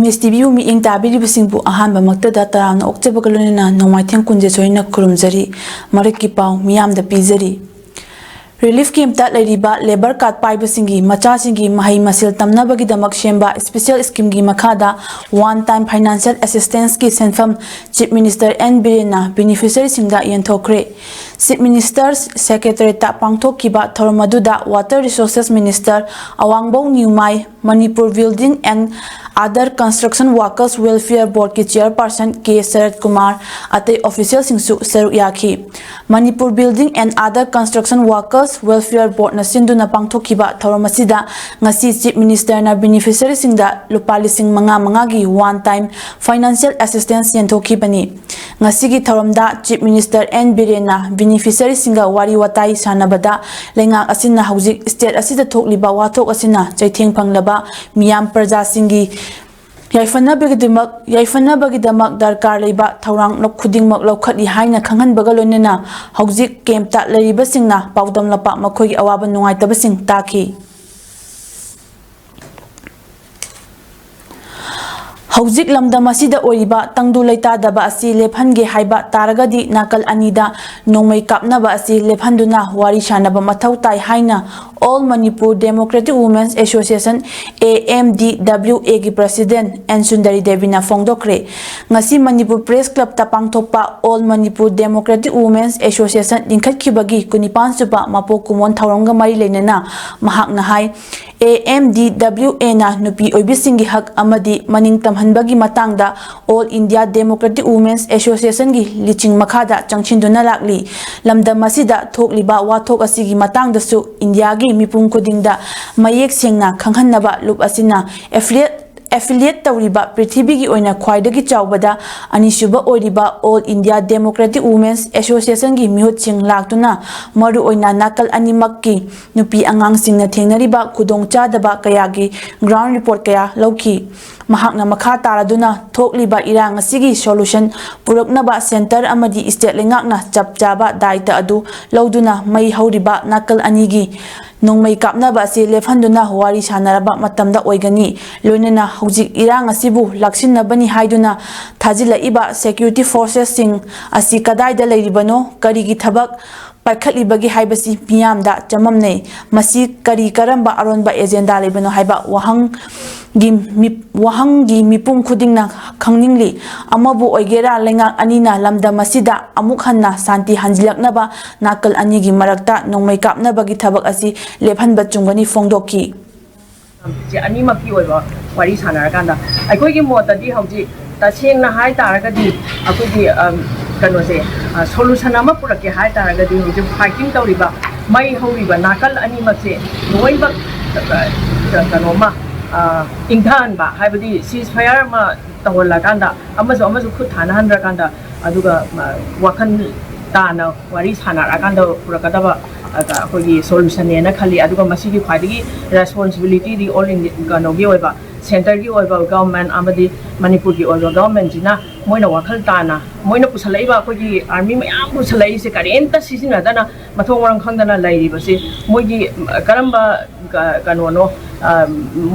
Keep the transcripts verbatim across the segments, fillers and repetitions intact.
News ꯇꯤꯚꯤꯕꯨ ꯃꯤꯠꯌꯦꯡ ꯇꯥꯕꯤꯔꯤꯕꯁꯤꯡꯕꯨ ꯑꯍꯥꯟꯕꯃꯛꯇꯗ ꯇꯔꯥꯝꯅ ꯑꯣꯛꯆꯕꯒ ꯂꯣꯏꯅꯅ ꯅꯣꯡꯃꯥꯏꯊꯦꯝ ꯀꯨꯟꯖꯦ ꯁꯣꯏꯅ ꯈꯨꯔꯨꯝꯖꯔꯤ꯫ ꯃꯔꯛꯀꯤ ꯄꯥꯎ ꯃꯤꯌꯥꯝꯗ ꯄꯤꯖꯔꯤ꯫ ꯔꯤꯂꯤꯐ ꯀꯦꯝꯞꯇ ꯂꯩꯔꯤꯕ ꯂꯦꯕꯔ ꯀꯥꯔꯗ ꯄꯥꯏꯕꯁꯤꯡꯒꯤ ꯃꯆꯥꯁꯤꯡꯒꯤ ꯃꯍꯩ ꯃꯁꯤꯜ ꯇꯝꯅꯕꯒꯤꯗꯃꯛ ꯁꯦꯝꯕ ꯁ꯭ꯄꯦꯁꯦꯜ ꯁ꯭ꯀꯤꯝꯒꯤ ꯃꯈꯥꯗ ꯋꯥꯟ ꯇꯥꯏꯝ ꯐꯥꯏꯅꯥꯟꯁꯤꯌꯦꯜ ꯑꯦꯁꯤꯁꯇꯦꯟꯁꯀꯤ ꯁꯦꯟꯐꯝ ꯆꯤꯐ ꯃꯤꯅꯤꯁꯇꯔ ꯑꯦꯟ ꯕꯤꯔꯦꯟꯅ ꯕꯦꯅꯤꯐꯤꯁꯔꯤꯁꯤꯡꯗ ꯌꯦꯟꯊꯣꯛꯈ꯭ꯔꯦ꯫ ꯆꯤꯐ ꯃꯤꯅꯤꯁꯇꯔ ꯁꯦꯀ꯭ꯔꯦꯇꯔꯤꯌꯦꯠꯇ ꯄꯥꯡꯊꯣꯛꯈꯤꯕ ꯊꯧꯔꯝ ꯑꯗꯨꯗ water resources minister Awangbou Newmai, Manipur building and other construction workers welfare ꯕꯣꯔꯗꯀꯤ ꯆꯤꯌꯔꯄꯥꯔꯁꯟ ꯀꯦ ꯁꯔꯠ ꯀꯨꯃꯥꯔ, ꯑꯇꯩ ꯑꯣꯐꯤꯁꯤꯌꯦꯜꯁꯤꯡꯁꯨ ꯁꯔꯨꯛ ꯌꯥꯈꯤ꯫ Manipur building and other construction workers welfare ꯕꯣꯔꯗꯅ ꯁꯤꯟꯗꯨꯅ ꯄꯥꯡꯊꯣꯛꯈꯤꯕ ꯊꯧꯔꯝ ꯑꯁꯤꯗ ꯉꯁꯤ ꯆꯤꯐ ꯃꯤꯅꯤꯁꯇꯔꯅ ꯕꯦꯅꯤꯐꯤꯁꯔꯤꯁꯤꯡꯗ ꯂꯨꯄꯥ ꯂꯤꯁꯤꯡ ꯃꯉꯥ ꯃꯉꯥꯒꯤ ꯋꯥꯟ ꯇꯥꯏꯝ ꯐꯥꯏꯅꯥꯟꯁꯤꯌꯦꯜ ꯑꯦꯁꯤꯁꯇꯦꯟꯁ ꯌꯦꯟꯊꯣꯛꯈꯤꯕꯅꯤ꯫ ꯉꯁꯤꯒꯤ ꯊꯧꯔꯝꯗ ꯆꯤꯐ ꯃꯤꯅꯤꯁꯇꯔ ꯑꯦꯟ ꯕꯤꯔꯦꯟꯅ ꯕꯦꯅꯤꯐꯤꯁꯔꯤꯁꯤꯡꯒ ꯋꯥꯔꯤ ꯋꯥꯇꯥꯏ ꯁꯥꯟꯅꯕꯗ ꯂꯩꯉꯥꯛ ꯑꯁꯤꯅ ꯍꯧꯖꯤꯛ ꯁ꯭ꯇꯦꯠ ꯑꯁꯤꯗ ꯊꯣꯛꯂꯤꯕ ꯋꯥꯊꯣꯛ ꯑꯁꯤꯅ ꯆꯩꯊꯦꯡ ꯐꯪꯂꯕ ꯃꯤꯌꯥꯝ ꯄ꯭ꯔꯖꯥꯁꯤꯡꯒꯤ ꯌꯥꯏꯐꯅꯕꯒꯤꯗꯃꯛ, ꯌꯥꯏꯐꯅꯕꯒꯤꯗꯃꯛ ꯗꯔꯀꯥꯔ ꯂꯩꯕ ꯊꯧꯔꯥꯡ ꯂꯧ-, ꯈꯨꯗꯤꯡꯃꯛ ꯂꯧꯈꯠꯂꯤ ꯍꯥꯏꯅ ꯈꯪꯍꯟꯕꯒ ꯂꯣꯏꯅꯅ ꯍꯧꯖꯤꯛ ꯀꯦꯝꯞꯇ ꯂꯩꯔꯤꯕꯁꯤꯡꯅ ꯄꯥꯎꯗꯝꯂꯛꯄ ꯃꯈꯣꯏꯒꯤ ꯑꯋꯥꯕ ꯅꯨꯡꯉꯥꯏꯇꯕꯁꯤꯡ ꯇꯥꯈꯤ꯫ ꯍꯧꯖꯤꯛ ꯂꯝꯗꯝ ꯑꯁꯤꯗ ꯑꯣꯏꯔꯤꯕ ꯇꯪꯗꯨ ꯂꯩꯇꯥꯗꯕ ꯑꯁꯤ ꯂꯦꯞꯍꯟꯒꯦ ꯍꯥꯏꯕ ꯇꯥꯔꯒꯗꯤ ꯅꯥꯀꯜ ꯑꯅꯤꯗ ꯅꯣꯡꯃꯩ ꯀꯥꯞꯅꯕ ꯑꯁꯤ ꯂꯦꯞꯍꯟꯗꯨꯅ ꯋꯥꯔꯤ ꯁꯥꯅꯕ ꯃꯊꯧ ꯇꯥꯏ ꯍꯥꯏꯅ All Manipur Democratic Women's Association, A M D W A ꯒꯤ ꯄ꯭ꯔꯁꯤꯗꯦꯟꯠ ꯑꯦꯟ ꯁꯨꯟꯗꯔꯤ ꯗꯦꯕꯤꯅ ꯐꯣꯡꯗꯣꯛꯈ꯭ꯔꯦ꯫ ꯉꯁꯤ ꯃꯅꯤꯄꯨꯔ ꯄ꯭ꯔꯦꯁ ꯀ꯭ꯂꯕꯇ ꯄꯥꯡꯊꯣꯛꯄ All Manipur Democratic Women's Association ꯂꯤꯡꯈꯠꯈꯤꯕꯒꯤ ꯀꯨꯟꯅꯤꯄꯥꯟ ꯁꯨꯕ ꯃꯄꯣꯛ ꯀꯨꯝꯑꯣꯟ ꯊꯧꯔꯝꯒ ꯃꯔꯤ ꯂꯩꯅꯅ ꯃꯍꯥꯛꯅ ꯍꯥꯏ, A M D W A ꯅ ꯅꯨꯄꯤ ꯑꯣꯏꯕꯤꯁꯤꯡꯒꯤ ꯍꯛ ꯑꯃꯗꯤ ꯃꯅꯤꯡ ꯇꯝꯍꯟꯕꯒꯤ ꯃꯇꯥꯡꯗ All India Democratic Women's Association ꯒꯤ ꯂꯤꯆꯤꯡ ꯃꯈꯥꯗ ꯆꯪꯁꯤꯟꯗꯨꯅ ꯂꯥꯛꯂꯤ꯫ ꯂꯝꯗꯝ ꯑꯁꯤꯗ ꯊꯣꯛꯂꯤꯕ ꯋꯥꯊꯣꯛ ꯑꯁꯤꯒꯤ ꯃꯇꯥꯡꯗꯁꯨ ꯏꯟꯗꯤꯌꯥꯒꯤ ꯃꯤꯄꯨꯝ ꯈꯨꯗꯤꯡꯗ ꯃꯌꯦꯛ ꯁꯦꯡꯅ ꯈꯪꯍꯟꯅꯕ ꯂꯨꯞ ꯑꯁꯤꯅ affiliate, affiliate ꯇꯧꯔꯤꯕ ꯄ꯭ꯔꯤꯊꯤꯕꯤꯒꯤ ꯑꯣꯏꯅ ꯈ꯭ꯋꯥꯏꯗꯒꯤ ꯆꯥꯎꯕꯗ ꯑꯅꯤꯁꯨꯕ ꯑꯣꯏꯔꯤꯕ All India Democratic Women's Association ꯒꯤ ꯃꯤꯍꯨꯠꯁꯤꯡ ꯂꯥꯛꯇꯨꯅ ꯃꯔꯨꯑꯣꯏꯅ ꯅꯥꯀꯜ ꯑꯅꯤꯃꯛꯀꯤ ꯅꯨꯄꯤ ꯑꯉꯥꯡꯁꯤꯡꯅ ꯊꯦꯡꯅꯔꯤꯕ ꯈꯨꯗꯣꯡꯆꯥꯗꯕ ꯀꯌꯥꯒꯤ ground report ꯀꯌꯥ ꯂꯧꯈꯤ꯫ ꯃꯍꯥꯛꯅ ꯃꯈꯥ ꯇꯥꯔꯗꯨꯅ ꯊꯣꯛꯂꯤꯕ ꯏꯔꯥꯡ ꯑꯁꯤꯒꯤ solution ꯄꯨꯔꯛꯅꯕ centre ꯑꯃꯗꯤ state ꯂꯩꯉꯥꯛꯅ ꯆꯞ ꯆꯥꯕ ꯗꯥꯏꯇ ꯑꯗꯨ ꯂꯧꯗꯨꯅ ꯃꯩ ꯍꯧꯔꯤꯕ ꯅꯥꯀꯜ ꯑꯅꯤꯒꯤ ꯅꯣꯡꯃꯩ ꯀꯥꯞꯅꯕ ꯑꯁꯤ ꯂꯦꯞꯍꯟꯗꯨꯅ ꯋꯥꯔꯤ ꯁꯥꯟꯅꯔꯕ ꯃꯇꯝꯗ ꯑꯣꯏꯒꯅꯤ꯫ ꯂꯣꯏꯅꯅ ꯍꯧꯖꯤꯛ ꯏꯔꯥꯡ ꯑꯁꯤꯕꯨ ꯂꯥꯛꯁꯤꯟꯅꯕꯅꯤ ꯍꯥꯏꯗꯨꯅ ꯊꯥꯖꯤꯜꯂꯛꯏꯕ security forcesꯁꯤꯡ ꯑꯁꯤ ꯀꯗꯥꯏꯗ ꯂꯩꯔꯤꯕꯅꯣ, ꯀꯔꯤꯒꯤ ꯊꯕꯛ ꯄꯥꯏꯈꯠꯂꯤꯕꯒꯦ ꯍꯥꯏꯕꯁꯤ ꯃꯤꯌꯥꯝꯗ ꯆꯃꯝꯅꯩ꯫ ꯃꯁꯤ ꯀꯔꯤ ꯀꯔꯝꯕ ꯑꯔꯣꯟꯕ agenda ꯂꯩꯕꯅꯣ ꯍꯥꯏꯕ ꯋꯥꯍꯪꯒꯤ ꯃꯤ-, ꯋꯥꯍꯪꯒꯤ ꯃꯤꯄꯨꯝ ꯈꯨꯗꯤꯡꯅ ꯈꯪꯅꯤꯡꯂꯤ꯫ ꯑꯃꯕꯨ ꯑꯣꯏꯒꯦꯔꯥ, ꯂꯩꯉꯥꯛ ꯑꯅꯤꯅ ꯂꯝꯗꯝ ꯑꯁꯤꯗ ꯑꯃꯨꯛ ꯍꯟꯅ ꯁꯥꯟꯇꯤ ꯍꯟꯖꯤꯜꯂꯛꯅꯕ ꯅꯥꯀꯜ ꯑꯅꯤꯒꯤ ꯃꯔꯛꯇ ꯅꯣꯡꯃꯩ ꯀꯥꯞꯅꯕꯒꯤ ꯊꯕꯛ ꯑꯁꯤ ꯂꯦꯞꯍꯟꯕ ꯆꯨꯝꯒꯅꯤ ꯐꯣꯡꯗꯣꯛꯈꯤ꯫ ꯁꯦ ꯑꯅꯤꯃꯛꯀꯤ ꯑꯣꯏꯕ ꯋꯥꯔꯤ ꯁꯥꯟꯅꯔꯀꯥꯟꯗ ꯑꯩꯈꯣꯏꯒꯤ ꯃꯣꯠꯇꯗꯤ ꯍꯧꯖꯤꯛ ꯇꯁꯦꯡꯅ ꯍꯥꯏ ꯇꯥꯔꯒꯗꯤ ꯑꯩꯈꯣꯏꯒꯤ, ꯑꯝ, ꯀꯩꯅꯣꯁꯦ, ꯑ, solution ꯑꯃ ꯄꯨꯔꯛꯀꯦ ꯍꯥꯏ ꯇꯥꯔꯒꯗꯤ ꯍꯧꯖꯤꯛ fighting ꯇꯧꯔꯤꯕ, ꯃꯩ ꯍꯧꯔꯤꯕ ꯅꯥꯀꯜ ꯑꯅꯤꯃꯛꯁꯦ ꯂꯣꯏꯅꯃꯛ, ꯑ, ꯀꯩꯅꯣꯃ, ꯑ, ꯏꯪꯊꯍꯟꯕ, ꯍꯥꯏꯕꯗꯤ ceasefire ꯑꯃ ꯇꯧꯍꯜꯂꯀꯥꯟꯗ ꯑꯃꯁꯨ ꯑꯃꯁꯨ ꯈꯨꯠ ꯊꯥꯅꯍꯟꯗ꯭ꯔꯀꯥꯟꯗ, ꯑꯗꯨꯒ, ꯑ, ꯋꯥꯈꯜ ꯇꯥꯅ ꯋꯥꯔꯤ ꯁꯥꯟꯅꯔꯛꯑꯀꯥꯟꯗ ꯄꯨꯔꯛꯀꯗꯕ, ꯑ, ꯑꯩꯈꯣꯏꯒꯤ solutionꯅꯦꯅ ꯈꯜꯂꯤ꯫ ꯑꯗꯨꯒ ꯃꯁꯤꯒꯤ ꯈ꯭ꯋꯥꯏꯗꯒꯤ responsibilityꯗꯤ all India, ꯀꯩꯅꯣꯒꯤ ꯑꯣꯏꯕ, centreꯒꯤ ꯑꯣꯏꯕ government ꯑꯃꯗꯤ ꯃꯅꯤꯄꯨꯔꯒꯤ ꯑꯣꯏꯕ governmentꯁꯤꯅ ꯃꯣꯏꯅ ꯋꯥꯈꯜ ꯇꯥꯅ, ꯃꯣꯏꯅ ꯄꯨꯁꯜꯂꯛꯏꯕ ꯑꯩꯈꯣꯏꯒꯤ army ꯃꯌꯥꯝ ꯄꯨꯁꯜꯂꯛꯏꯁꯦ ꯀꯔꯤꯝꯇ ꯁꯤꯖꯤꯟꯅꯗꯅ ꯃꯊꯣꯡ ꯃꯔꯝ ꯈꯪꯗꯅ ꯂꯩꯔꯤꯕꯁꯤ ꯃꯣꯏꯒꯤ, ꯎꯝ, ꯀꯔꯝꯕ, ꯀ-, ꯀꯩꯅꯣꯅꯣ, ꯑ,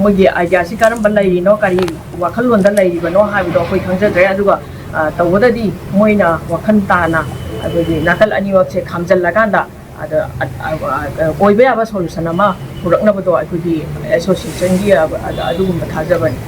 ꯃꯣꯏꯒꯤ ideaꯁꯤ ꯀꯔꯝꯕ ꯂꯩꯔꯤꯅꯣ, ꯀꯔꯤ ꯋꯥꯈꯜꯂꯣꯟꯗ ꯂꯩꯔꯤꯕꯅꯣ ꯍꯥꯏꯕꯗꯣ ꯑꯩꯈꯣꯏ ꯈꯪꯖꯗ꯭ꯔꯦ꯫ ꯑꯗꯨꯒ, ꯑ, ꯇꯧꯕꯗꯗꯤ ꯃꯣꯏꯅ ꯋꯥꯈꯜ ꯇꯥꯅ ꯑꯗꯒꯤ ꯅꯥꯀꯜ ꯑꯅꯤꯃꯛꯁꯦ ꯈꯥꯝꯖꯜꯂꯀꯥꯟꯗ ꯑꯗ, ꯑ, ꯑ, ꯑ, ꯑꯣꯏꯕ ꯌꯥꯕ solution ꯑꯃ ꯄꯨꯔꯛꯅꯕꯗꯣ ꯑꯩꯈꯣꯏꯒꯤ associationꯒꯤ, ꯑ, ꯑ, ꯑꯗꯨꯒꯨꯝꯕ ꯊꯥꯖꯕꯅꯤ꯫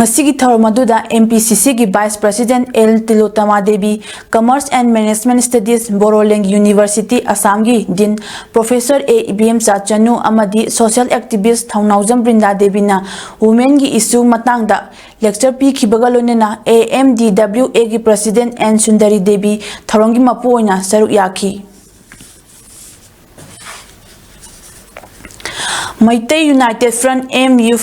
ꯉꯁꯤꯒꯤ ꯊꯧꯔꯝ ꯑꯗꯨꯗ MPCCꯒꯤ Vice President L Tilotama Devi, Commerce and Management Studies, Bodoland University, ꯑꯁꯥꯝꯒꯤ Dean Professor A Ibemcha Chanu ꯑꯃꯗꯤ social activist ꯊꯧꯅꯥꯎꯖꯝ ꯕ꯭ꯔꯤꯟꯗꯥ ꯗꯦꯕꯤꯅ womenꯒꯤ issue ꯃꯇꯥꯡꯗ lecture ꯄꯤꯈꯤꯕꯒ ꯂꯣꯏꯅꯅ AMDWAꯒꯤ President ꯑꯦꯟ ꯁꯨꯟꯗꯔꯤ ꯗꯦꯕꯤ ꯊꯧꯔꯝꯒꯤ ꯃꯄꯨ ꯑꯣꯏꯅ ꯁꯔꯨꯛ ꯌꯥꯈꯤ꯫ ꯃꯩꯇꯩ United Front, MU,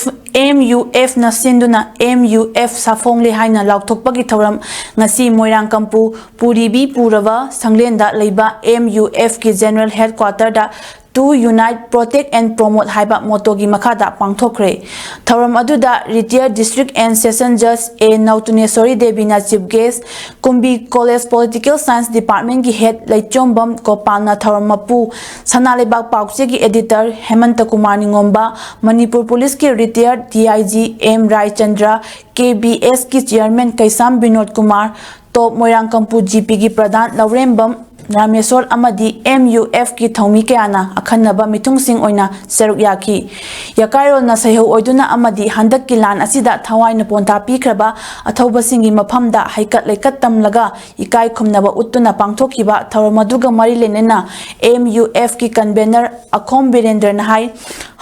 MUFꯅ ꯁꯤꯟꯗꯨꯅ MUF ꯁꯥꯐꯣꯡꯂꯦ ꯍꯥꯏꯅ ꯂꯥꯎꯊꯣꯛꯄꯒꯤ ꯊꯧꯔꯝ ꯉꯁꯤ ꯃꯣꯏꯔꯥꯡ ꯀꯝꯄꯨ ꯄꯨꯔꯤꯕꯤ ꯄꯨꯔꯕ ꯁꯪꯂꯦꯟꯗ ꯂꯩꯕ MUFꯀꯤ General Headquarterꯗ To Unite, Protect and Promote ꯍꯥꯏꯕ motto ꯒꯤ ꯃꯈꯥꯗ ꯄꯥꯡꯊꯣꯛꯈ꯭ꯔꯦ꯫ ꯊꯧꯔꯝ ꯑꯗꯨꯗ Retired District and Session Judge A ꯅꯧꯇꯨꯅꯦꯁꯣꯔꯤ ꯗꯦꯕꯤꯅ chief guest, ꯀꯨꯝꯕꯤ College Political Science Department ꯀꯤ head ꯂꯩꯆꯣꯝꯕꯝ ꯒꯣꯄꯥꯜꯅ ꯊꯧꯔꯝ ꯃꯄꯨ, ꯁꯅꯥ ꯂꯩꯕꯥꯛ ꯄꯥꯎꯆꯦꯒꯤ editor ꯍꯦꯃꯟꯇ ꯀꯨꯃꯥꯔ ꯅꯤꯉꯣꯝꯕ, ꯃꯅꯤꯄꯨꯔ ꯄꯨꯂꯤꯁꯀꯤ retired D I G M Raichandra, K B S ꯀꯤ chairman ꯀꯩꯁꯥꯝ ꯕꯤꯅꯣꯗ ꯀꯨꯃꯥꯔ, ꯇꯣꯞ ꯃꯣꯏꯔꯥꯡꯀꯝꯄꯨ G P ꯒꯤ ꯄ꯭ꯔꯙꯥꯟ ꯂꯧꯔꯦꯝꯕꯝ ꯔꯥꯃꯦꯁꯣꯔ ꯑꯃꯗꯤ M U F ꯀꯤ ꯊꯧꯃꯤ ꯀꯌꯥꯅ ꯑꯈꯟꯅꯕ ꯃꯤꯊꯨꯡꯁꯤꯡ ꯑꯣꯏꯅ ꯁꯔꯨꯛ ꯌꯥꯈꯤ꯫ ꯌꯥꯀꯥꯏꯔꯣꯜꯅ ꯁꯩꯍꯧ ꯑꯣꯏꯗꯨꯅ ꯑꯃꯗꯤ ꯍꯟꯗꯛꯀꯤ ꯂꯥꯟ ꯑꯁꯤꯗ ꯊꯋꯥꯏꯅ ꯄꯣꯟꯊꯥ ꯄꯤꯈ꯭ꯔꯕ ꯑꯊꯧꯕꯁꯤꯡꯒꯤ ꯃꯐꯝꯗ ꯍꯩꯀꯠ ꯂꯩꯀꯠ ꯇꯝꯂꯒ ꯏꯀꯥꯏ ꯈꯨꯝꯅꯕ ꯎꯠꯇꯨꯅ ꯄꯥꯡꯊꯣꯛꯈꯤꯕ ꯊꯧꯔꯝ ꯑꯗꯨꯒ ꯃꯔꯤ ꯂꯩꯅꯅ M U F ꯀꯤ convener ꯑꯈꯣꯝ ꯕꯤꯔꯦꯟꯗ꯭ꯔꯅ ꯍꯥꯏ,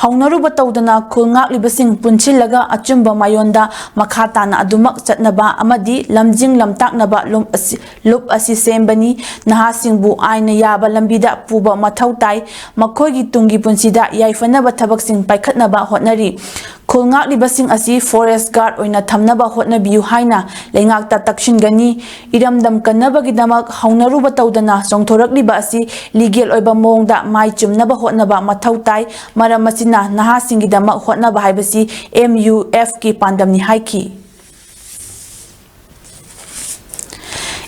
ꯍꯧꯅꯔꯨꯕ ꯇꯧꯗꯅ ꯈꯨꯜ ꯉꯥꯛꯂꯤꯕꯁꯤꯡ ꯄꯨꯟꯁꯤꯜꯂꯒ ꯑꯆꯨꯝꯕ ꯃꯥꯏꯌꯣꯟꯗ ꯃꯈꯥ ꯇꯥꯅ ꯑꯗꯨꯃꯛ ꯆꯠꯅꯕ ꯑꯃꯗꯤ ꯂꯝꯖꯤꯡ ꯂꯝꯇꯥꯛꯅꯕ ꯂꯨꯞ ꯑꯁꯤ, ꯂꯨꯞ ꯑꯁꯤ ꯁꯦꯝꯕꯅꯤ꯫ ꯅꯍꯥꯁꯤꯡꯕꯨ ꯑꯥꯏꯟꯅ ꯌꯥꯕ ꯂꯝꯕꯤꯗ ꯄꯨꯕ ꯃꯊꯧ ꯇꯥꯏ꯫ ꯃꯈꯣꯏꯒꯤ ꯇꯨꯡꯒꯤ ꯄꯨꯟꯁꯤꯗ ꯌꯥꯏꯐꯅꯕ ꯊꯕꯛꯁꯤꯡ ꯄꯥꯏꯈꯠꯅꯕ ꯍꯣꯠꯅꯔꯤ꯫ ꯈꯨꯜ ꯉꯥꯛꯂꯤꯕꯁꯤꯡ ꯑꯁꯤ forest guard ꯑꯣꯏꯅ ꯊꯝꯅꯕ ꯍꯣꯠꯅꯕꯤꯌꯨ ꯍꯥꯏꯅ ꯂꯩꯉꯥꯛꯇ ꯇꯛꯁꯤꯟꯒꯅꯤ꯫ ꯏꯔꯝꯗꯝ ꯀꯟꯅꯕꯒꯤꯗꯃꯛ ꯍꯧꯅꯔꯨꯕ ꯇꯧꯗꯅ ꯆꯣꯡꯊꯣꯔꯛꯂꯤꯕ ꯑꯁꯤ legal ꯑꯣꯏꯕ ꯃꯑꯣꯡꯗ ꯃꯥꯏ ꯆꯨꯝꯅꯕ ꯍꯣꯠꯅꯕ ꯃꯊꯧ ꯇꯥꯏ꯫ ꯃꯔꯝ ꯑꯁꯤꯅ ꯅꯍꯥꯁꯤꯡꯒꯤꯗꯃꯛ ꯍꯣꯠꯅꯕ ꯍꯥꯏꯕꯁꯤ M U F ꯀꯤ ꯄꯥꯟꯗꯝꯅꯤ ꯍꯥꯏꯈꯤ꯫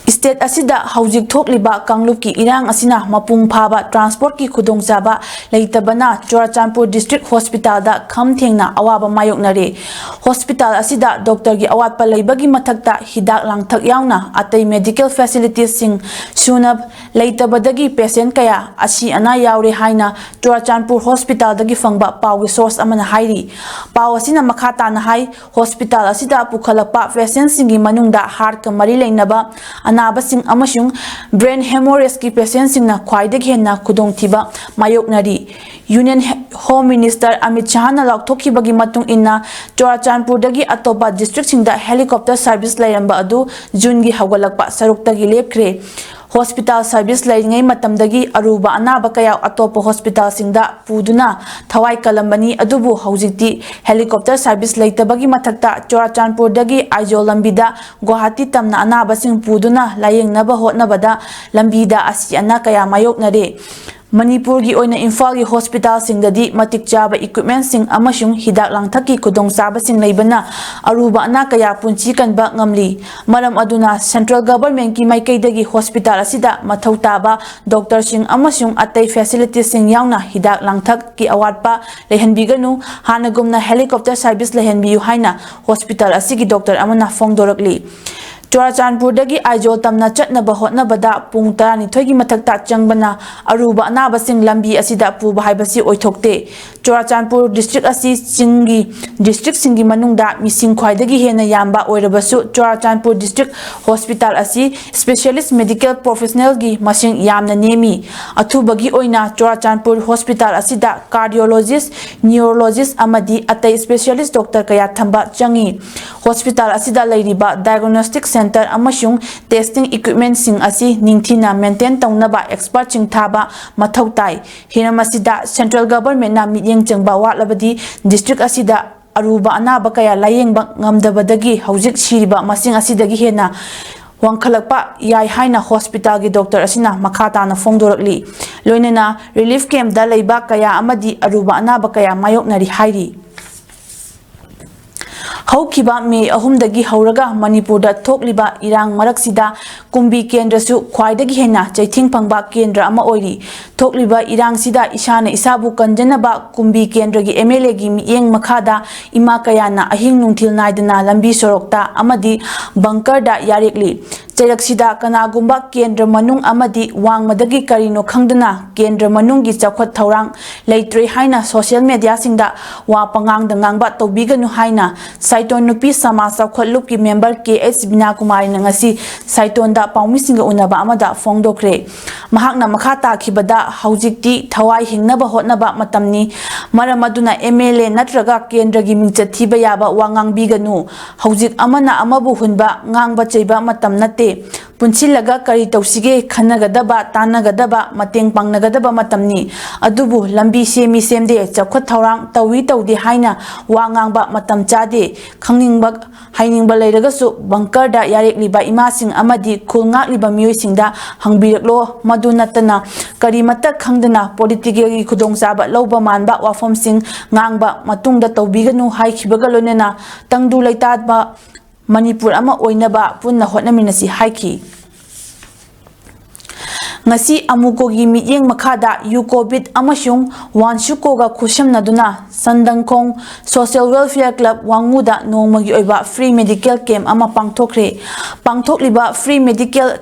State ꯑꯁꯤꯗ ꯍꯧꯖꯤꯛ ꯊꯣꯛꯂꯤꯕ ꯀꯥꯡꯂꯨꯞꯀꯤ ꯏꯔꯥꯡ ꯑꯁꯤꯅ ꯃꯄꯨꯡ ꯐꯥꯕ transport ꯀꯤ ꯈꯨꯗꯣꯡꯆꯥꯕ ꯂꯩꯇꯕꯅ ꯆꯨꯔꯥꯆꯥꯟꯄꯨꯔ District Hospital ꯗ ꯈꯝ ꯊꯦꯡꯅ ꯑꯋꯥꯕ ꯃꯥꯌꯣꯛꯅꯔꯦ꯫ Hospital ꯑꯁꯤꯗ doctor ꯒꯤ ꯑꯋꯥꯠꯄ ꯂꯩꯕꯒꯤ ꯃꯊꯛꯇ ꯍꯤꯗꯥꯛ ꯂꯥꯡꯊꯛ ꯌꯥꯎꯅ ꯑꯇꯩ medical facilities ꯁꯤꯡ ꯁꯨꯅ ꯂꯩꯇꯕꯗꯒꯤ patient ꯀꯌꯥ ꯑꯁꯤ ꯑꯅꯥ ꯌꯥꯎꯔꯦ ꯍꯥꯏꯅ ꯆꯨꯔꯥꯆꯥꯟꯄꯨꯔ Hospital ꯗꯒꯤ ꯐꯪꯕ ꯄꯥꯎꯒꯤ source ꯑꯃꯅ ꯍꯥꯏꯔꯤ꯫ ꯄꯥꯎ ꯑꯁꯤꯅ ꯃꯈꯥ ꯇꯥꯅ ꯍꯥꯏ, hospital ꯑꯁꯤꯗ ꯄꯨꯈꯠꯂꯛꯄ patient ꯁꯤꯡꯒꯤ ꯃꯅꯨꯡꯗ heart ꯀ ꯃꯔꯤ ꯂꯩꯅꯕ ꯑꯅꯥꯕꯁꯤꯡ ꯑꯃꯁꯨꯡ brain hemorrhage ꯀꯤ patient ꯁꯤꯡꯅ ꯈ꯭ꯋꯥꯏꯗꯒꯤ ꯍꯦꯟꯅ ꯈꯨꯗꯣꯡꯊꯤꯕ ꯃꯥꯌꯣꯛꯅꯔꯤ꯫ Union Home Minister ꯑꯃꯤꯠ ꯁꯍꯥꯅ ꯂꯥꯎꯊꯣꯛꯈꯤꯕꯒꯤ ꯃꯇꯨꯡ ꯏꯟꯅ, ꯆꯨꯔꯥꯆꯥꯟꯄꯨꯔꯗꯒꯤ ꯑꯇꯣꯞꯄ district ꯁꯤꯡꯗ helicopter service ꯂꯩꯔꯝꯕ ꯑꯗꯨ June ꯒꯤ ꯍꯧꯒꯠꯂꯛꯄ ꯁꯔꯨꯛꯇꯒꯤ ꯂꯦꯞꯈ꯭ꯔꯦ꯫ Hospital service ꯂꯩꯔꯤꯉꯩ ꯃꯇꯝꯗꯒꯤ ꯑꯔꯨꯕ ꯑꯅꯥꯕ ꯀꯌꯥ ꯑꯇꯣꯞꯄ hospital ꯁꯤꯡꯗ ꯄꯨꯗꯨꯅ ꯊꯋꯥꯏ ꯀꯜꯂꯝꯕꯅꯤ, ꯑꯗꯨꯕꯨ ꯍꯧꯖꯤꯛꯇꯤ helicopter service ꯂꯩꯇꯕꯒꯤ ꯃꯊꯛꯇ ꯆꯨꯔꯥꯆꯥꯟꯄꯨꯔꯗꯒꯤ ꯑꯥꯏꯖꯣꯜ ꯂꯝꯕꯤꯗ ꯒꯨꯋꯥꯍꯥꯇꯤ ꯇꯝꯅ ꯑꯅꯥꯕꯁꯤꯡ ꯄꯨꯗꯨꯅ ꯂꯥꯌꯦꯡꯅꯕ ꯍꯣꯠꯅꯕꯗ ꯂꯝꯕꯤꯗ ꯑꯁꯤ ꯑꯅꯥ ꯀꯌꯥ ꯃꯥꯌꯣꯛꯅꯔꯦ꯫ ꯃꯅꯤꯄꯨꯔꯒꯤ ꯑꯣꯏꯅ ꯏꯝꯐꯥꯜꯒꯤ ꯍꯣꯁꯄꯤꯇꯥꯜꯁꯤꯡꯗꯗꯤ ꯃꯇꯤꯛ ꯆꯥꯕ ꯏꯀ꯭ꯋꯤꯞꯃꯦꯟꯁꯤꯡ ꯑꯃꯁꯨꯡ ꯍꯤꯗꯥꯛ ꯂꯥꯡꯊꯛꯀꯤ ꯈꯨꯗꯣꯡꯆꯥꯕꯁꯤꯡ ꯂꯩꯕꯅ ꯑꯔꯨꯕ ꯑꯅꯥ ꯀꯌꯥ ꯄꯨꯟꯁꯤ ꯀꯟꯕ ꯉꯝꯂꯤ꯫ ꯃꯔꯝ ꯑꯗꯨꯅ ꯁꯦꯟꯇ꯭ꯔꯦꯜ ꯒꯚꯔꯟꯃꯦꯟꯠꯀꯤ ꯃꯥꯏꯀꯩꯗꯒꯤ ꯍꯣꯁꯄꯤꯇꯥꯜ ꯑꯁꯤꯗ ꯃꯊꯧ ꯇꯥꯕ ꯗꯣꯛꯇꯔꯁꯤꯡ ꯑꯃꯁꯨꯡ ꯑꯇꯩ ꯐꯦꯁꯤꯂꯤꯇꯤꯁꯤꯡ ꯌꯥꯎꯅ ꯍꯤꯗꯥꯛ ꯂꯥꯡꯊꯛꯀꯤ ꯑꯋꯥꯠꯄ ꯂꯩꯍꯟꯕꯤꯒꯅꯨ꯫ ꯍꯥꯟꯅꯒꯨꯝꯅ ꯍꯦꯂꯤꯀꯣꯞꯇꯔ ꯁꯥꯔꯚꯤꯁ ꯂꯩꯍꯟꯕꯤꯌꯨ ꯍꯥꯏꯅ ꯍꯣꯁꯄꯤꯇꯥꯜ ꯑꯁꯤꯒꯤ ꯗꯣꯛꯇꯔ ꯑꯃꯅ ꯐꯣꯡꯗꯣꯔꯛꯂꯤ꯫ ꯆꯨꯔꯥꯆꯥꯟꯄꯨꯔꯗꯒꯤ ꯑꯥꯏꯖꯣꯜ ꯇꯝꯅ ꯆꯠꯅꯕ ꯍꯣꯠꯅꯕꯗ ꯄꯨꯡ ꯇꯔꯥꯅꯤꯊꯣꯏꯒꯤ ꯃꯊꯛꯇ ꯆꯪꯕꯅ ꯑꯔꯨꯕ ꯑꯅꯥꯕꯁꯤꯡ ꯂꯝꯕꯤ ꯑꯁꯤꯗ ꯄꯨꯕ ꯍꯥꯏꯕꯁꯤ ꯑꯣꯏꯊꯣꯛꯇꯦ꯫ ꯆꯨꯔꯥꯆꯥꯟꯄꯨꯔ ꯗꯤꯁꯇ꯭ꯔꯤꯛ ꯑꯁꯤ ꯆꯤꯡꯒꯤ ꯗꯤꯁꯇ꯭ꯔꯤꯛꯁꯤꯡꯒꯤ ꯃꯅꯨꯡꯗ ꯃꯤꯁꯤꯡ ꯈ꯭ꯋꯥꯏꯗꯒꯤ ꯍꯦꯟꯅ ꯌꯥꯝꯕ ꯑꯣꯏꯔꯕꯁꯨ, ꯆꯨꯔꯥꯆꯥꯟꯄꯨꯔ ꯗꯤꯁꯇ꯭ꯔꯤꯛ ꯍꯣꯁꯄꯤꯇꯥꯜ ꯑꯁꯤ ꯁ꯭ꯄꯦꯁꯤꯌꯦꯂꯤꯁ ꯃꯦꯗꯤꯀꯦꯜ ꯄ꯭ꯔꯣꯐꯦꯁꯅꯦꯜꯒꯤ ꯃꯁꯤꯡ ꯌꯥꯝꯅ ꯅꯦꯝꯃꯤ꯫ ꯑꯊꯨꯕꯒꯤ ꯑꯣꯏꯅ ꯆꯨꯔꯥꯆꯥꯟꯄꯨꯔ ꯍꯣꯁꯄꯤꯇꯥꯜ ꯑꯁꯤꯗ ꯀꯥꯔꯗꯤꯑꯣꯂꯣꯖꯤꯁ, ꯅ꯭ꯌꯨꯔꯣꯂꯣꯖꯤꯁ ꯑꯃꯗꯤ ꯑꯇꯩ ꯁ꯭ꯄꯦꯁꯤꯌꯦꯂꯤꯁ ꯗꯣꯛꯇꯔ ꯀꯌꯥ ꯊꯝꯕ ꯆꯪꯏ꯫ ꯍꯣꯁꯄꯤꯇꯥꯜ ꯑꯁꯤꯗ ꯂꯩꯔꯤꯕ ꯗꯥꯏꯒꯅꯣꯁꯇꯤꯛ ꯁꯦꯟꯇꯔ ꯑꯃꯁꯨꯡ ꯇꯦꯁꯇꯤꯡ ꯏꯀ꯭ꯋꯤꯞꯃꯦꯟꯁꯤꯡ ꯑꯁꯤ ꯅꯤꯡꯊꯤꯅ ꯃꯦꯟꯇꯦꯟ ꯇꯧꯅꯕ ꯑꯦꯛꯁꯄꯔꯠꯁꯤꯡ ꯊꯥꯕ ꯃꯊꯧ ꯇꯥꯏ꯫ ꯍꯤꯔꯝ ꯑꯁꯤꯗ ꯁꯦꯟꯇ꯭ꯔꯦꯜ ꯒꯚꯔꯟꯃꯦꯟꯠꯅ ꯃꯤꯠꯌꯦꯡ ꯆꯪꯕ ꯋꯥꯠꯂꯕꯗꯤ ꯗꯤꯁꯇ꯭ꯔꯤꯛ ꯑꯁꯤꯗ ꯑꯔꯨꯕ ꯑꯅꯥꯕ ꯀꯌꯥ ꯂꯥꯌꯦꯡꯕ ꯉꯝꯗꯕꯗꯒꯤ ꯍꯧꯖꯤꯛ ꯁꯤꯔꯤꯕ ꯃꯁꯤꯡ ꯑꯁꯤꯗꯒꯤ ꯍꯦꯟꯅ ꯋꯥꯡꯈꯠꯂꯛꯄ ꯌꯥꯏ ꯍꯥꯏꯅ ꯍꯣꯁꯄꯤꯇꯥꯜꯒꯤ ꯗꯣꯛꯇꯔ ꯑꯁꯤꯅ ꯃꯈꯥ ꯇꯥꯅ ꯐꯣꯡꯗꯣꯔꯛꯂꯤ꯫ ꯂꯣꯏꯅꯅ ꯔꯤꯂꯤꯐ ꯀꯦꯝꯞꯇ ꯂꯩꯕ ꯀꯌꯥ ꯑꯃꯗꯤ ꯑꯔꯨꯕ ꯑꯅꯥꯕ ꯀꯌꯥ ꯃꯥꯌꯣꯛꯅꯔꯤ ꯍꯥꯏꯔꯤ꯫ ꯍꯧꯈꯤꯕ ꯃꯦ ꯑꯍꯨꯝꯗꯒꯤ ꯍꯧꯔꯒ ꯃꯅꯤꯄꯨꯔꯗ ꯊꯣꯛꯂꯤꯕ ꯏꯔꯥꯡ ꯃꯔꯛꯁꯤꯗ ꯀꯨꯝꯕꯤ ꯀꯦꯟꯗ꯭ꯔꯁꯨ ꯈ꯭ꯋꯥꯏꯗꯒꯤ ꯍꯦꯟꯅ ꯆꯩꯊꯦꯡ ꯐꯪꯕ ꯀꯦꯟꯗ꯭ꯔ ꯑꯃ ꯑꯣꯏꯔꯤ꯫ ꯊꯣꯛꯂꯤꯕ ꯏꯔꯥꯡꯁꯤꯗ ꯏꯁꯥꯅ ꯏꯁꯥꯕꯨ ꯀꯟꯖꯅꯕ ꯀꯨꯝꯕꯤ ꯀꯦꯟꯗ꯭ꯔꯒꯤ ꯑꯦꯝ ꯑꯦꯜ ꯑꯦꯒꯤ ꯃꯤꯠꯌꯦꯡ ꯃꯈꯥꯗ ꯏꯃꯥ ꯀꯌꯥꯅ ꯑꯍꯤꯡ ꯅꯨꯡꯊꯤꯜ ꯅꯥꯏꯗꯅ ꯂꯝꯕꯤ ꯁꯣꯔꯣꯛꯇ ꯑꯃꯗꯤ ꯕꯪꯀꯔꯗ ꯌꯥꯔꯦꯛꯂꯤ꯫ ꯆꯩꯔꯛꯁꯤꯗ ꯀꯅꯥꯒꯨꯝꯕ ꯀꯦꯟꯗ꯭ꯔ ꯃꯅꯨꯡ ꯑꯃꯗꯤ ꯋꯥꯡꯃꯗꯒꯤ ꯀꯔꯤꯅꯣ ꯈꯪꯗꯅ ꯀꯦꯟꯗ꯭ꯔ ꯃꯅꯨꯡꯒꯤ ꯆꯥꯎꯈꯠ ꯊꯧꯔꯥꯡ ꯂꯩꯇ꯭ꯔꯦ ꯍꯥꯏꯅ ꯁꯣꯁꯤꯌꯦꯜ ꯃꯦꯗꯤꯌꯥꯁꯤꯡꯗ ꯋꯥ ꯄꯉꯥꯡꯗ ꯉꯥꯡꯕ ꯇꯧꯕꯤꯒꯅꯨ ꯍꯥꯏꯅ ꯁꯥꯏꯇꯣꯟ ꯅꯨꯄꯤ ꯁꯃꯥꯖ ꯆꯥꯎꯈꯠꯂꯨꯞꯀꯤ ꯃꯦꯝꯕꯔ ꯀꯦ ꯑꯩꯆ ꯕꯤꯅꯥ ꯀꯨꯃꯥꯔꯤꯅ ꯉꯁꯤ ꯁꯥꯏꯇꯣꯟꯗ ꯄꯥꯎꯃꯤꯁꯤꯡꯒ ꯎꯅꯕ ꯑꯃꯗ ꯐꯣꯡꯗꯣꯛꯈ꯭ꯔꯦ꯫ ꯃꯍꯥꯛꯅ ꯃꯈꯥ ꯇꯥꯈꯤꯕꯗ, ꯍꯧꯖꯤꯛꯇꯤ ꯊꯋꯥꯏ ꯍꯤꯡꯅꯕ ꯍꯣꯠꯅꯕ ꯃꯇꯝꯅꯤ꯫ ꯃꯔꯝ ꯑꯗꯨꯅ ꯑꯦꯝ ꯑꯦꯜ ꯑꯦ ꯅꯠꯇ꯭ꯔꯒ ꯀꯦꯟꯗ꯭ꯔꯒꯤ ꯃꯤꯡꯆꯠ ꯊꯤꯕ ꯌꯥꯕ ꯋꯥ ꯉꯥꯡꯕꯤꯒꯅꯨ꯫ ꯍꯧꯖꯤꯛ ꯑꯃꯅ ꯑꯃꯕꯨ ꯍꯨꯟꯕ, ꯉꯥꯡꯕ ꯆꯩꯕ ꯃꯇꯝ ꯅꯠꯇꯦ꯫ ꯄꯨꯟꯁꯤꯜꯂꯒ ꯀꯔꯤ ꯇꯧꯁꯤꯒꯦ ꯈꯟꯅꯒꯗꯕ, ꯇꯥꯟꯅꯒꯗꯕ, ꯃꯇꯦꯡ ꯄꯥꯡꯅꯒꯗꯕ ꯃꯇꯝꯅꯤ꯫ ꯑꯗꯨꯕꯨ ꯂꯝꯕꯤ ꯁꯦꯝꯃꯤ ꯁꯦꯝꯗꯦ, ꯆꯥꯎꯈꯠ ꯊꯧꯔꯥꯡ ꯇꯧꯏ ꯇꯧꯗꯦ ꯍꯥꯏꯅ ꯋꯥ ꯉꯥꯡꯕ ꯃꯇꯝ ꯆꯥꯗꯦ꯫ ꯈꯪꯅꯤꯡꯕ, ꯍꯥꯏꯅꯤꯡꯕ ꯂꯩꯔꯒꯁꯨ ꯕꯪꯀꯔꯗ ꯌꯥꯔꯦꯛꯂꯤꯕ ꯏꯃꯥꯁꯤꯡ ꯑꯃꯗꯤ ꯈꯨꯜ ꯉꯥꯛꯂꯤꯕ ꯃꯤꯑꯣꯏꯁꯤꯡꯗ ꯍꯪꯕꯤꯔꯛꯂꯣ꯫ ꯃꯗꯨ ꯅꯠꯇꯅ ꯀꯔꯤꯃꯠꯇ ꯈꯪꯗꯅ ꯄꯣꯂꯤꯇꯤꯀꯦꯜꯒꯤ ꯈꯨꯗꯣꯡꯆꯥꯕ ꯂꯧꯕ ꯃꯥꯟꯕ ꯋꯥꯐꯝꯁꯤꯡ ꯉꯥꯡꯕ ꯃꯇꯨꯡꯗ ꯇꯧꯕꯤꯒꯅꯨ ꯍꯥꯏꯈꯤꯕꯒ ꯂꯣꯏꯅꯅ ꯇꯪꯗꯨ ꯂꯩꯇꯥꯕ ꯃꯅꯤꯄꯨꯔ ꯑꯃ ꯑꯣꯏꯅꯕ ꯄꯨꯟꯅ ꯍꯣꯠꯅꯃꯤꯟꯅꯁꯤ ꯍꯥꯏꯈꯤ꯫ ꯉꯁꯤ ꯑꯃꯨꯀꯣꯒꯤ ꯃꯤꯠꯌꯦꯡ ꯃꯈꯥꯗ ꯌꯨꯀꯣ ꯕꯤꯠ ꯑꯃꯁꯨꯡ ꯋꯥꯟꯁꯨꯀꯣꯒ ꯈꯨꯠꯁꯝꯅꯗꯨꯅ ꯁꯟꯗꯪꯈꯣꯡ ꯁꯣꯁꯤꯌꯦꯜ ꯋꯦꯜꯐꯤꯌꯔ ꯀ꯭ꯂꯕ ꯋꯥꯉꯨꯗ ꯅꯣꯡꯃꯒꯤ ꯑꯣꯏꯕ ꯐ꯭ꯔꯤ ꯃꯦꯗꯤꯀꯦꯜ ꯀꯦꯝꯞ ꯑꯃ ꯄꯥꯡꯊꯣꯛꯈ꯭ꯔꯦ꯫ ꯄꯥꯡꯊꯣꯛꯂꯤꯕ ꯐ꯭ꯔꯤ ꯃꯦꯗꯤꯀꯦꯜ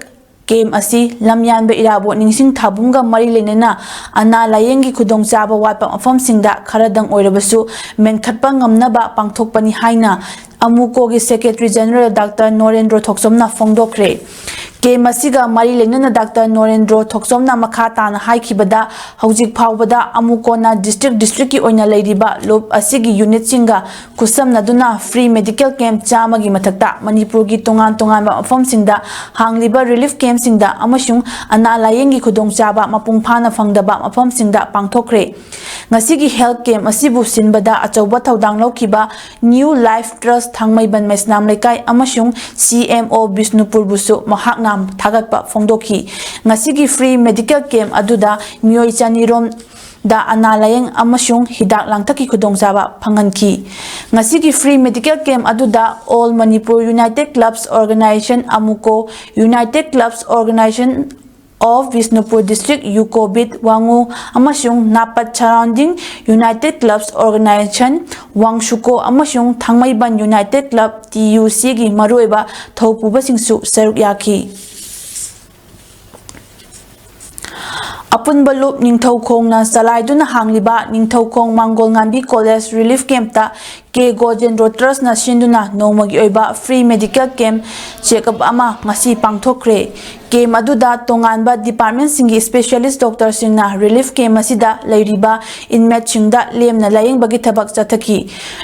ꯀꯦꯝꯞ ꯑꯁꯤ ꯂꯝꯌꯥꯟꯕ ꯏꯔꯥꯕꯣꯠ ꯅꯤꯡꯁꯤꯡ ꯊꯥꯕꯨꯡꯒ ꯃꯔꯤ ꯂꯩꯅꯅ ꯑꯅꯥ ꯂꯥꯌꯦꯡꯒꯤ ꯈꯨꯗꯣꯡꯆꯥꯕ ꯋꯥꯠꯄ ꯃꯐꯝꯁꯤꯡꯗ ꯈꯔꯗꯪ ꯑꯣꯏꯔꯕꯁꯨ ꯃꯦꯟꯈꯠꯄ ꯉꯝꯅꯕ ꯄꯥꯡꯊꯣꯛꯄꯅꯤ ꯍꯥꯏꯅ ꯑꯃꯨꯀꯣꯒꯤ ꯁꯦꯀ꯭ꯔꯦꯇꯔꯤ ꯖꯦꯅꯔꯦꯜ ꯗꯥꯛꯇꯔ ꯅꯣꯔꯦꯟꯗ꯭ꯔꯣ ꯊꯣꯛꯆꯣꯝꯅ ꯐꯣꯡꯗꯣꯛꯈ꯭ꯔꯦ꯫ ꯀꯦꯝꯞ ꯑꯁꯤꯒ ꯃꯔꯤ ꯂꯩꯅꯅ ꯗꯥꯛꯇꯔ ꯅꯣꯔꯦꯟꯗ꯭ꯔꯣ ꯊꯣꯛꯆꯣꯝꯅ ꯃꯈꯥ ꯇꯥꯅ ꯍꯥꯏꯈꯤꯕꯗ, ꯍꯧꯖꯤꯛ ꯐꯥꯎꯕꯗ ꯑꯃꯨꯀꯣꯅ ꯗꯤꯁꯇ꯭ꯔꯤꯛ ꯗꯤꯁꯇ꯭ꯔꯤꯛꯀꯤ ꯑꯣꯏꯅ ꯂꯩꯔꯤꯕ ꯂꯨꯞ ꯑꯁꯤꯒꯤ ꯌꯨꯅꯤꯠꯁꯤꯡꯒ ꯈꯨꯠꯁꯝꯅꯗꯨꯅ ꯐ꯭ꯔꯤ ꯃꯦꯗꯤꯀꯦꯜ ꯀꯦꯝꯞ ꯆꯥꯝꯃꯒꯤ ꯃꯊꯛꯇ ꯃꯅꯤꯄꯨꯔꯒꯤ ꯇꯣꯉꯥꯟ ꯇꯣꯉꯥꯟꯕ ꯃꯐꯝꯁꯤꯡꯗ ꯍꯥꯡꯂꯤꯕ ꯔꯤꯂꯤꯐ ꯀꯦꯝꯞꯁꯤꯡꯗ ꯑꯃꯁꯨꯡ ꯑꯅꯥ ꯂꯥꯌꯦꯡꯒꯤ ꯈꯨꯗꯣꯡꯆꯥꯕ ꯃꯄꯨꯡ ꯐꯥꯅ ꯐꯪꯗꯕ ꯃꯐꯝꯁꯤꯡꯗ ꯄꯥꯡꯊꯣꯛꯈ꯭ꯔꯦ꯫ ꯉꯁꯤꯒꯤ ꯍꯦꯜꯊ ꯀꯦꯝꯞ ꯑꯁꯤꯕꯨ ꯁꯤꯟꯕꯗ ꯑꯆꯧꯕ ꯊꯧꯗꯥꯡ ꯂꯧꯈꯤꯕ ꯅ꯭ꯌꯨ ꯂꯥꯏꯐ ꯇ꯭ꯔꯁ ꯊꯥꯡꯃꯩꯕꯟ ꯃꯩꯁꯅꯥꯝ ꯂꯩꯀꯥꯏ ꯑꯃꯁꯨꯡ ꯁꯤ ꯑꯦꯝ ꯑꯣ ꯕꯤꯁꯅꯨꯄꯨꯔꯕꯨꯁꯨ ꯃꯍꯥꯛꯅ ꯊꯥꯒꯠꯄ ꯐꯣꯡꯗꯣꯛꯈꯤ꯫ ꯉꯁꯤꯒꯤ ꯐ꯭ꯔꯤ ꯃꯦꯗꯤꯀꯦꯜ ꯀꯦꯝꯞ ꯑꯗꯨꯗ ꯃꯤꯑꯣꯏ ꯆꯅꯤꯔꯣꯝ ꯗ ꯑꯅꯥ ꯂꯥꯌꯦꯡ ꯑꯃꯁꯨꯡ ꯍꯤꯗꯥꯛ ꯂꯥꯡꯊꯛꯀꯤ ꯈꯨꯗꯣꯡꯆꯥꯕ ꯐꯪꯍꯟꯈꯤ꯫ ꯉꯁꯤꯒꯤ ꯐ꯭ꯔꯤ ꯃꯦꯗꯤꯀꯦꯜ ꯀꯦꯝꯞ ꯑꯗꯨꯗ All Manipur United Clubs Organization, ꯑꯃꯨꯀꯣ, United Clubs Organization of Bishnupur District, UCO ꯕꯤꯠ ꯋꯥꯉꯨ, ꯑꯃꯁꯨꯡ ꯅꯥꯄꯠ ꯁꯔꯥꯎꯟꯗꯤꯡ ꯌꯨꯅꯥꯏꯇꯦꯗ ꯀ꯭ꯂꯕꯁ ꯑꯣꯔꯒꯅꯥꯏꯖꯦꯁꯟ, ꯋꯥꯡꯁꯨꯀꯣ ꯑꯃꯁꯨꯡ ꯊꯥꯡꯃꯩꯕꯟ ꯌꯨꯅꯥꯏꯇꯦꯗ ꯀ꯭ꯂꯕ, ꯇꯤ ꯌꯨ ꯁꯤꯒꯤ ꯃꯔꯨꯑꯣꯏꯕ ꯊꯧꯄꯨꯕꯁꯤꯡꯁꯨ ꯁꯔꯨꯛ ꯌꯥꯈꯤ꯫ ꯑꯄꯨꯟꯕ ꯂꯨꯞ ꯅꯤꯡꯊꯧꯈꯣꯡꯅ ꯆꯂꯥꯏꯗꯨꯅ ꯍꯥꯡꯂꯤꯕ ꯅꯤꯡꯊꯧꯈꯣꯡ ꯃꯥꯡꯒꯣꯜ ꯉꯥꯟꯕꯤ ꯀꯣꯂꯦꯖ ꯔꯤꯂꯤꯐ ꯀꯦꯝꯞꯇ ꯀꯦ ꯒꯣꯖꯦꯟꯗ꯭ꯔꯣ ꯇ꯭ꯔꯁꯅ ꯁꯤꯟꯗꯨꯅ ꯅꯣꯡꯃꯒꯤ ꯑꯣꯏꯕ ꯐ꯭ꯔꯤ ꯃꯦꯗꯤꯀꯦꯜ ꯀꯦꯝꯞ ꯆꯦꯛꯑꯞ ꯑꯃ ꯉꯁꯤ ꯄꯥꯡꯊꯣꯛꯈ꯭ꯔꯦ꯫ ꯀꯦꯝꯞ ꯑꯗꯨꯗ ꯇꯣꯉꯥꯟꯕ ꯗꯤꯄꯥꯔꯠꯃꯦꯟꯁꯤꯡꯒꯤ ꯁ꯭ꯄꯦꯁꯤꯌꯦꯂꯤꯁ ꯗꯣꯛꯇꯔꯁꯤꯡꯅ ꯔꯤꯂꯤꯐ ꯀꯦꯝꯞ ꯑꯁꯤꯗ ꯂꯩꯔꯤꯕ ꯏꯟꯃꯦꯠꯁꯤꯡꯗ ꯂꯦꯝꯅ ꯂꯥꯌꯦꯡꯕꯒꯤ ꯊꯕꯛ ꯆꯠꯊꯈꯤ꯫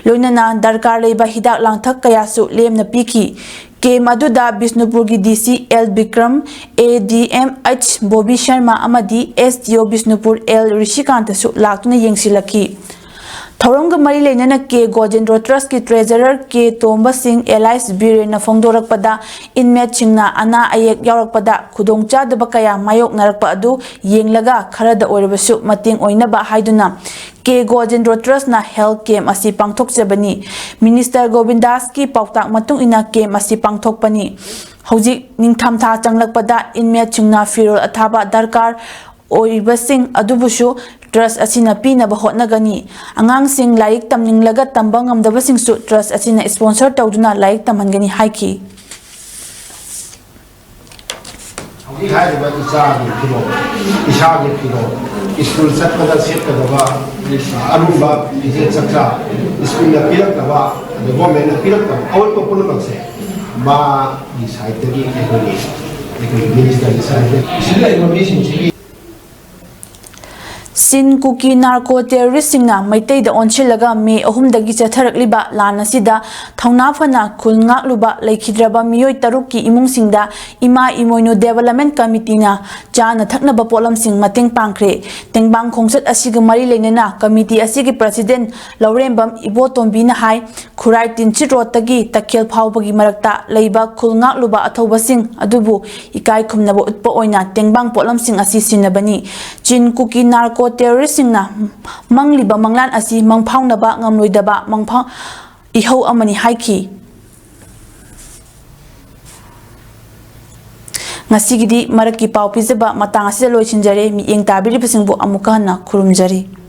ꯂꯣꯏꯅꯅ ꯗꯔꯀꯥꯔ ꯂꯩꯕ ꯍꯤꯗꯥꯛ ꯂꯥꯡꯊꯛ ꯀꯌꯥꯁꯨ ꯂꯦꯝꯅ ꯄꯤꯈꯤ꯫ ꯀꯦꯝ ꯑꯗꯨꯗ ꯕꯤꯁꯅꯨꯄꯨꯔꯒꯤ ꯗꯤ ꯁꯤ ꯑꯦꯜ ꯕꯤꯀ꯭ꯔꯝ, ꯑꯦ D M H Bobby Sharma ꯑꯃꯗꯤ ꯑꯦꯁ ꯗꯤ ꯑꯣ ꯕꯤꯁꯅꯨꯄꯨꯔ ꯑꯦꯜ ꯔꯤꯁꯤꯀꯥꯟꯇꯁꯨ ꯂꯥꯛꯇꯨꯅ ꯌꯦꯡꯁꯤꯜꯂꯛꯈꯤ꯫ ꯊꯧꯔꯝꯒ ꯃꯔꯤ ꯂꯩꯅꯅ ꯀꯦ ꯒꯣꯖꯦꯟꯗ꯭ꯔꯣ ꯇ꯭ꯔꯁꯀꯤ ꯇ꯭ꯔꯦꯖꯔꯔ ꯀꯦ ꯇꯣꯝꯕ ꯁꯤꯡ ꯑꯦꯂꯥꯏꯁ ꯕꯤꯔꯦꯟꯅ ꯐꯣꯡꯗꯣꯔꯛꯄꯗ, ꯏꯟꯃꯦꯠꯁꯤꯡꯅ ꯑꯅꯥ ꯑꯌꯦꯛ ꯌꯥꯎꯔꯛꯄꯗ ꯈꯨꯗꯣꯡꯆꯥꯗꯕ ꯀꯌꯥ ꯃꯥꯌꯣꯛꯅꯔꯛꯄ ꯑꯗꯨ ꯌꯦꯡꯂꯒ ꯈꯔꯗ ꯑꯣꯏꯔꯕꯁꯨ ꯃꯇꯦꯡ ꯑꯣꯏꯅꯕ ꯍꯥꯏꯗꯨꯅ ꯀꯦ ꯒꯣꯖꯦꯟꯗ꯭ꯔꯣ ꯇ꯭ꯔꯁꯅ ꯍꯦꯜꯊ ꯀꯦꯝ ꯑꯁꯤ ꯄꯥꯡꯊꯣꯛꯆꯕꯅꯤ꯫ ꯃꯤꯅꯤꯁꯇꯔ ꯒꯣꯕꯤꯟꯗꯥꯁꯀꯤ ꯄꯥꯎꯇꯥꯛ ꯃꯇꯨꯡ ꯏꯟꯅ ꯀꯦꯝ ꯑꯁꯤ ꯄꯥꯡꯊꯣꯛꯄꯅꯤ꯫ ꯍꯧꯖꯤꯛ ꯅꯤꯡꯊꯝꯊꯥ ꯆꯪꯂꯛꯄꯗ ꯏꯟꯃꯦꯠꯁꯤꯡꯅ ꯐꯤꯔꯣꯜ ꯑꯊꯥꯕ ꯗꯔꯀꯥꯔ ꯑꯣꯏꯕꯁꯤꯡ ꯑꯗꯨꯕꯨꯁꯨ ꯇ꯭ꯔꯁ ꯑꯁꯤꯅ ꯄꯤꯅꯕ ꯍꯣꯠꯅꯒꯅꯤ꯫ ꯑꯉꯥꯡꯁꯤꯡ ꯂꯥꯏꯔꯤꯛ ꯇꯝꯅꯤꯡꯂꯒ ꯇꯝꯕ ꯉꯝꯗꯕꯁꯤꯡꯁꯨ ꯇ꯭ꯔꯁ ꯑꯁꯤꯅ ꯁ꯭ꯄꯣꯟꯁꯔ ꯇꯧꯗꯨꯅ ꯂꯥꯏꯔꯤꯛ ꯇꯝꯍꯟꯒꯅꯤ ꯍꯥꯏꯈꯤ꯫ ꯍꯧꯖꯤꯛ ꯍꯥꯏꯔꯤꯕ ꯏꯆꯥꯒꯤ ꯐꯤꯔꯣꯜ, ꯏꯁꯥꯒꯤ ꯐꯤꯔꯣꯜ, ꯁ꯭ꯀꯨꯜ ꯆꯠꯄꯗ ꯁꯦꯠꯀꯗꯕ ꯑꯔꯨꯝꯕ ꯐꯤꯖꯦꯠ ꯆꯛꯆꯥ, ꯁ꯭ꯀꯨꯜꯅ ꯄꯤꯔꯛꯇꯕ, ꯑꯗꯩ ꯒꯣꯔꯃꯦꯟꯅ ꯄꯤꯔꯛꯇꯕ ꯑꯋꯥꯠꯄ ꯄꯨꯝꯅꯃꯛꯁꯦ ꯃꯥꯒꯤ ꯁꯥꯏꯠꯇꯒꯤ ꯑꯩꯈꯣꯏꯒꯤ, ꯑꯩꯈꯣꯏꯒꯤ ꯃꯤꯅꯤꯁꯇꯔꯒꯤ ꯁꯥꯏꯠꯇꯒꯤ ꯁꯤꯗ ꯂꯩꯔꯤꯕ ꯃꯤꯁꯤꯡꯁꯤꯒꯤ ꯆꯤꯟ ꯀꯨꯀꯤ ꯅꯥꯔꯀꯣ ꯇꯦꯔꯣꯔꯤꯁꯁꯤꯡꯅ ꯃꯩꯇꯩꯗ ꯑꯣꯟꯁꯤꯜꯂꯒ ꯃꯦ ꯑꯍꯨꯝꯗꯒꯤ ꯆꯠꯊꯔꯛꯂꯤꯕ ꯂꯥꯟ ꯑꯁꯤꯗ ꯊꯧꯅꯥ ꯐꯅ ꯈꯨꯜ ꯉꯥꯛꯂꯨꯕ ꯂꯩꯈꯤꯗ꯭ꯔꯕ ꯃꯤꯑꯣꯏ ꯇꯔꯨꯛꯀꯤ ꯏꯃꯨꯡꯁꯤꯡꯗ ꯏꯃꯥ ꯏꯃꯣꯏꯅꯨ ꯗꯦꯕꯂꯞꯃꯦꯟ ꯀꯃꯤꯇꯤꯅ ꯆꯥꯅ ꯊꯛꯅꯕ ꯄꯣꯠꯂꯝꯁꯤꯡ ꯃꯇꯦꯡ ꯄꯥꯡꯈ꯭ꯔꯦ꯫ ꯇꯦꯡꯕꯥꯡ ꯈꯣꯡꯆꯠ ꯑꯁꯤꯒ ꯃꯔꯤ ꯂꯩꯅꯅ ꯀꯃꯤꯇꯤ ꯑꯁꯤꯒꯤ ꯄ꯭ꯔꯁꯤꯗꯦꯟ ꯂꯧꯔꯦꯝꯕꯝ ꯏꯕꯣꯇꯣꯝꯕꯤꯅ ꯍꯥꯏ, ꯈꯨꯔꯥꯏ ꯇꯤꯟꯁꯤꯠ ꯔꯣꯗꯇꯒꯤ ꯇꯈꯦꯜ ꯐꯥꯎꯕꯒꯤ ꯃꯔꯛꯇ ꯂꯩꯕ ꯈꯨꯜ ꯉꯥꯛꯂꯨꯕ ꯑꯊꯧꯕꯁꯤꯡ ꯑꯗꯨꯕꯨ ꯏꯀꯥꯏ ꯈꯨꯝꯅꯕ ꯎꯠꯄ ꯑꯣꯏꯅ ꯇꯦꯡꯕꯥꯡ ꯄꯣꯠꯂꯝꯁꯤꯡ ꯑꯁꯤ ꯁꯤꯟꯅꯕꯅꯤ꯫ ꯆꯤꯟ ꯀꯨꯀꯤ ꯅꯥꯔꯀꯣ ꯇꯦꯔꯣꯔꯤꯁꯁꯤꯡꯅ ꯃꯪꯂꯤꯕ ꯃꯪꯂꯥꯟ ꯑꯁꯤ ꯃꯪꯐꯥꯎꯅꯕ ꯉꯝꯂꯣꯏꯗꯕ ꯃꯪꯐꯥꯎ ꯏꯍꯧ ꯑꯃꯅꯤ ꯍꯥꯏꯈꯤ꯫ ꯉꯁꯤꯒꯤꯗꯤ ꯃꯔꯛꯀꯤ ꯄꯥꯎ ꯄꯤꯖꯕ ꯃꯇꯥꯡ ꯑꯁꯤꯗ ꯂꯣꯏꯁꯤꯟꯖꯔꯦ꯫ ꯃꯤꯠꯌꯦꯡ ꯇꯥꯕꯤꯔꯤꯕꯁꯤꯡꯕꯨ ꯑꯃꯨꯛꯀ ꯍꯟꯅ ꯈꯨꯔꯨꯝꯖꯔꯤ꯫